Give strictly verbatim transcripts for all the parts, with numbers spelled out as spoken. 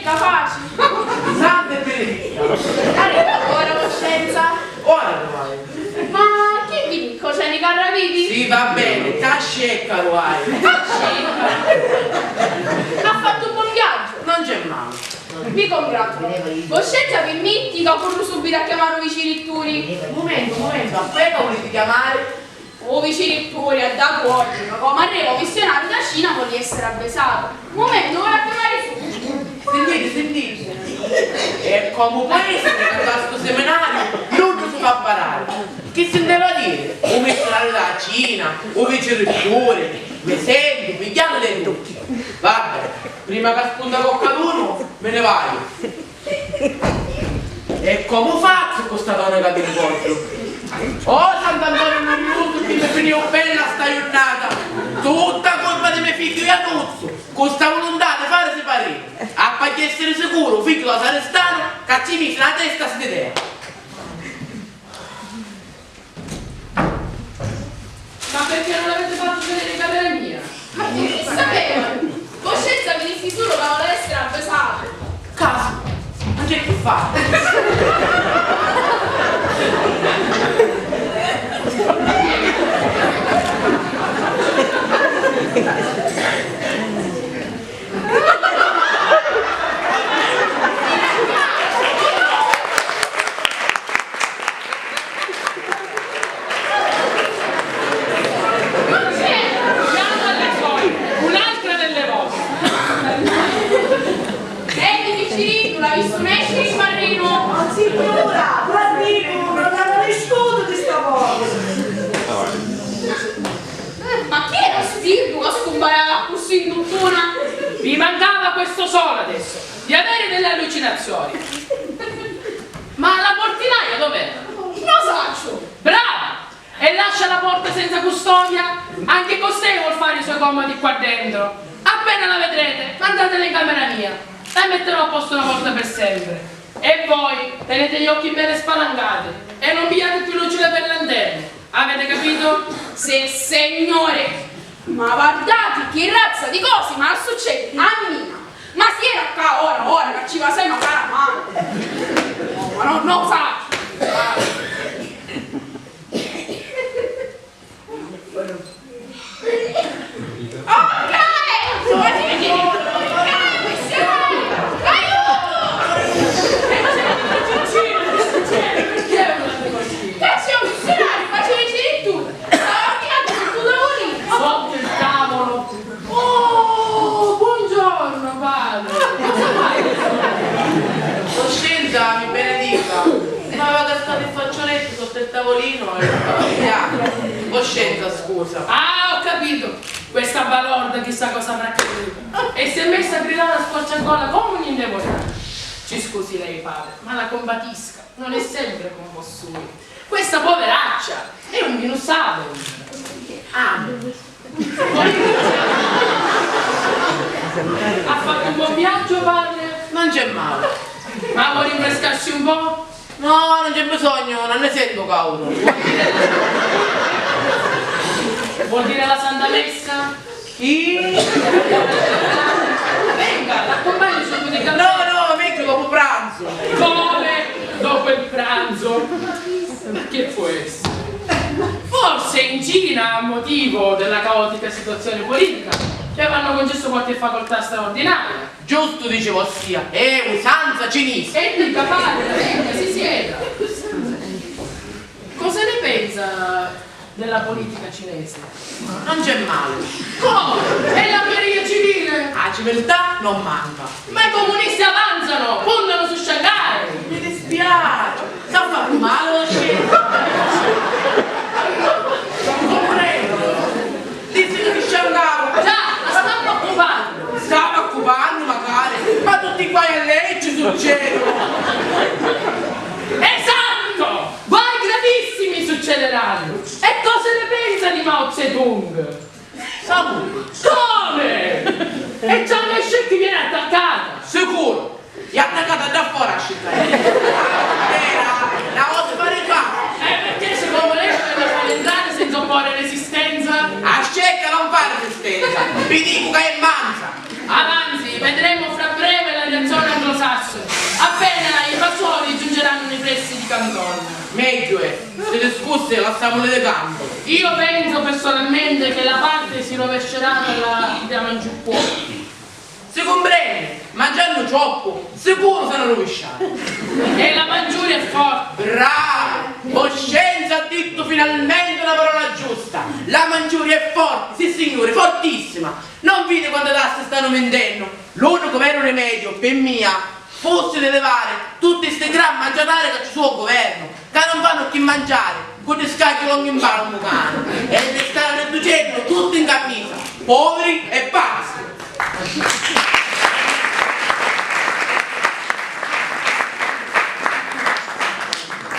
Capaci! Santa e benedetta! Arriva ora, coscienza! Ora arrivai! Ma chi vi dico, c'è i carraviti? Sì, va bene, ca scecca, ruai! Ca scecca! Ha fatto un buon viaggio! Non c'è male! Mi congratulo! Coscienza, permetti ca curru subito a chiamare u viciritturi? Momento, momento, a cu è ca vuliti chiamare? U viciritturi, a da cuordica, comu arriva u missionariu da Cina, voli essere avvesato. Mumentu, ora a chiamari su. Sintiti, sintiti. E comu pò essere ca da stu seminariu nuddu si fa parari? Chi si nteva a diri? U missionariu da Cina, u viciritturi, mi sentu pigghiatu di tutti. Vabbè, prima ca spunta coccadunu, mi ni vaiu. E comu fazzu cu sta donna ca ti ncontru? Oh, Sant'Antoniu gluriosu, chi mi finiu bella sta jurnata! Tutta curpa di me figghiu Iannuzzu, cu sta vuluntà di farisi pariri, a pagghia essiri sicuru, u figghiu di u saristanu ca ci misi na testa st'idea. Ma perché non l'avete fatto vedere in camera mia? Ma chi sapeva? Coscienza, mi dissi solo che vuole essere avvesato. Casu, non c'è più fatto. Un'altra delle vostre. Senti, picciriddu, l'ha vistu nesciri il parrinu? Oh, signora, parrinu, non l'hanno nesciuto di sta volta. Eh, ma chi era stu tippu ca scumpariava accussì in tuttuna? Vi mancava questo solo adesso, di avere delle allucinazioni. Ma la portinaia dov'era? Lo saccio! Brava! E lascia la porta senza custodia? Anche costei vuol fare i suoi comodi qua dentro. Appena la vedrete, mandatela in camera mia. La metterò a posto una volta per sempre. E voi tenete gli occhi bene spalancati e non pigliate più lucciole per lanterne. Avete capito? Sì, signore! Ma guardate che razza di cose mi succede a mia! Ma si era qua ora, ora che ci va sempre a fare male! No, ma no, non lo faccio! Sotto il tavolo. Oh, buongiorno, padre. Cosa mai? Coscienza, mi benedica. Ma aveva cascato il fazzoletto sotto il tavolino e... Coscienza, scusa. Ah, ho capito. Questa balorda chissà cosa avrà creduto. E si è messa a gridare a squarciagola come un indemoniato. Ci scusi lei, padre, ma la compatisca. Non è sempre con vossuti. Questa poveraccia è un minus abel. Ah. Ha fatto un buon viaggio, padre? Non c'è male. Ma vuole rinfrescarsi un po'? No, non c'è bisogno, non ne sento caudu. Vuol dire la Santa Messa? Chi? Venga, l'accompagno subito in caffè. No, no, megghiu dopu pranzu. Come? Dopo il pranzo? Ma che può essere? Forse in Cina, a motivo della caotica situazione politica, ci avranno concesso qualche facoltà straordinaria. Giustu dici vossia, è usanza cinese. E dica, padre, venga, si sieda. Cosa ne pensa della politica cinese? Non c'è male. Come? È la guerriglia civile? La civiltà non manca. Ma i comunisti avanzano, puntano su Shanghai. Mi dispiace. S'ha fattu mali la scelta? Non comprendo. Dissi ca si sciangavu. Già, la stanno occupando. Stannu occupannu, macari, ma tutti i guai a lei ci succedono. Esatto! Guai gravissimi succederanno! E cosa ne pensa di Mao Zedong? Samu. Come? E Chiang Kai-shek viene attaccata! Sicuro! È attaccata da fora a Chiang Kai-shek. Era la vota sbaricata! E perché secondo lei ci vuole fare entrare senza opporre resistenza? A scecca non fa resistenza! Vi dico che è manza! Avanzi, vedremo fra breve la reazione. Così lassamuli di cantu. Io penso personalmente che la parte si rovescerà per la, la mangiu cuoppu. Si cumprenni, mangiannu troppu, sicuru s'hannu ruvisciari. E la mangiuri è forti. Brava! Coscienza ha dittu finalmenti una parola giusta. La mangiuri è forti, sissignuri, fortissima. Non vidi quantu tasti stanu mintennu? L'unicu veru rimediu, pi mia, fussi di livari tutti sti gran mangiatari ca ci su o guvernu, ca non fannu chi mangiari, cu ddi scagghia ogni mbalu un mucanu, e ristari ridducennu tutti in cammisa, poviri e pazzi.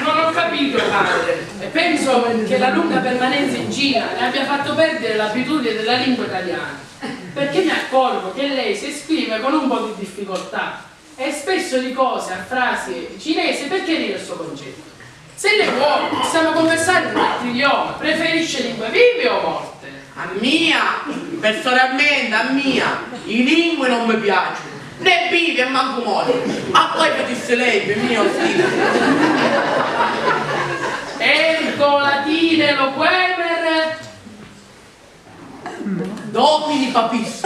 Non ho capito, padre, e penso che la lunga permanenza in Cina le abbia fatto perdere l'abitudine della lingua italiana, perché mi accorgo che lei si esprime con un po' di difficoltà. E spesso di cose a frasi cinesi per chiarire il suo concetto. Se lei vuole, possiamo conversare in un altro idioma. Preferisce lingue vive o morte? A mia, personalmente, a mia, i lingui non mi piacciono, né vivi e mancu morti. A voi facissi lei, pi mia, o schifo. Ergo latine loquemer. Domini papis.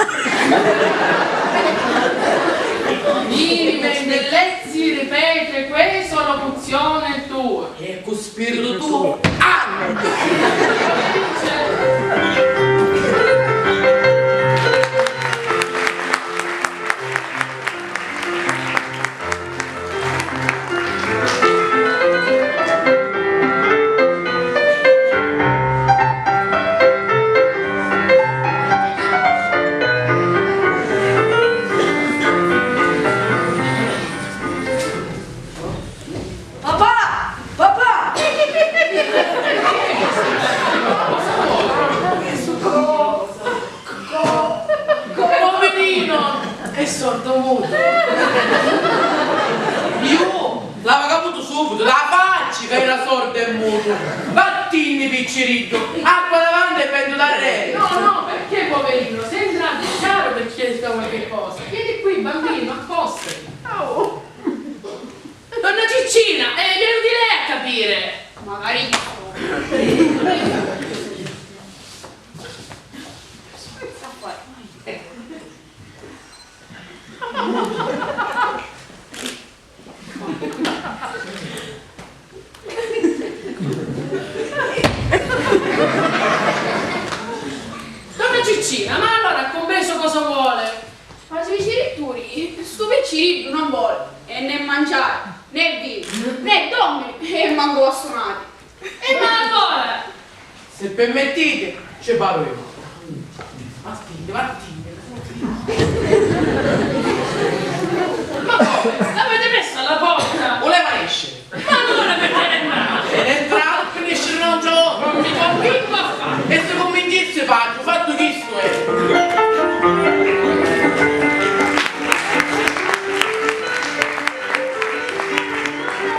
Mirimen de lezi ripete queso locuzione tua. E cu spiritu tuo. Amen. Papà! Papà! Poverino! È sordomuto! Iu l'ava caputu subitu, da facci ca era sordu e mutu! Vattinni, picciriddu! Acqua davanti e ventu darreri! No, no, perché poverino? Sei entrato in chiaro per chiedere qualche cosa. Vieni qui, bambino, accostati. Donna Ciccina, è venuti lei a capire? Magari. Donna Ciccina, ma allora ha compreso cosa vuole? Ma si dici tu, stu picciriddu non vuole, e né mangiare, né vivere, né dormire, e manco bastonati. E ma allora? Se permettite, ci parlo io. Vattine, vattine. Ma come?